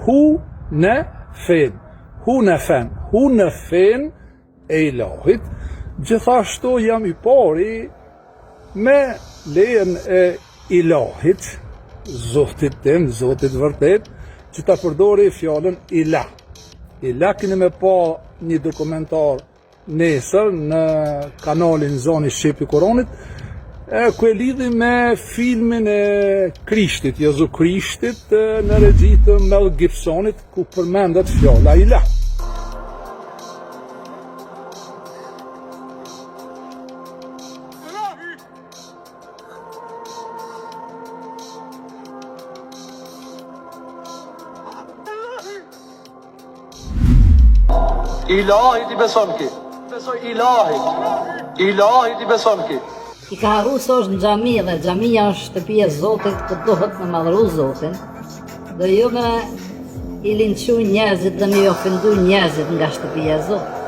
Hu në fen, hu në fen, hu në fen e ilahit, gjithashtu jam i pari me lejen e ilahit, zotit tim, zotit vërtet, që ta përdori fjalën ilah. Ilah keni me pa një dokumentar nesër në kanalin Zoni Shqip i Kuranit, e ku e lidhi me filmin e Krishtit, Jezu Krishtit, në regji të Mel Gibsonit, ku përmendet fjala ilah. Ilahit i beson ki. Besoj ilahit. Ilahit i beson ki. I ka harru se është në xhami dhe xhamia është shtëpia e Zotit ku duhet me madhru Zotin dhe jo me i linçu njerëzit dhe me i ofendu njerëzit nga shtëpia e Zotit.